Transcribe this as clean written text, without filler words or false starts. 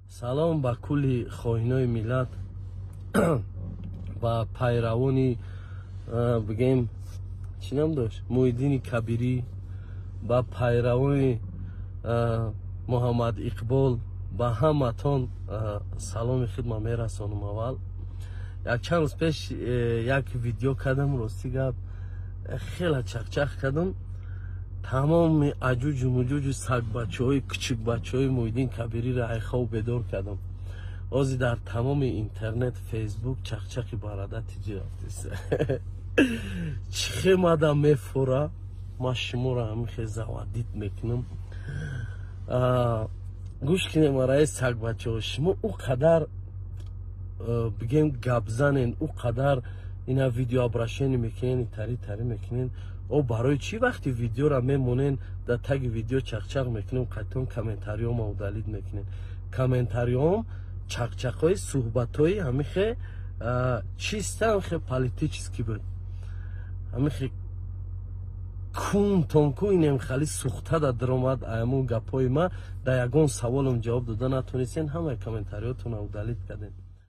Салом ба кулли хоинои миллат, ба пайравони, бигем, чӣ ном дошт, Муҳиддини Кабирӣ, ба пайравони Муҳаммад Иқбол, ба ҳаматон саломи худма мерасонам. Аввал як чанд рӯз пеш як видео кардам, рости гап, хела чақчақ кардам. Тамоми аҷуҷу муҷуҷу сагбачаҳои кучукбачаҳои Муҳиддин Кабириро айхов бедор кардам. Ҳозир дар тамоми интернет, Фейсбук чақчақи барада тиҷи рафтест. Чӣ хемада мефура, ма шуморо ҳамихе заводить мекунам. Гӯш кунем, араи сагбачаҳо, шумо ӯ қадар, бигем, гапзанен, ӯ қадар ина видеообращение мекунен, тари тари мекунен. О, барои чӣ вақти видеора мемонен, дар таги видео чақчақ мекунем, қайтон комментариёма удалить мекунен? Комментариём чақчақҳои суҳбатҳои ҳамихе чиста, ҳамихе политический буд. Ҳамихе кунтон ку инем хали сухта да даромад. Аямун гапҳои ма да ягон саволам ҷавоб дода натонистен, ҳамаи комментариётонро удалить кардем.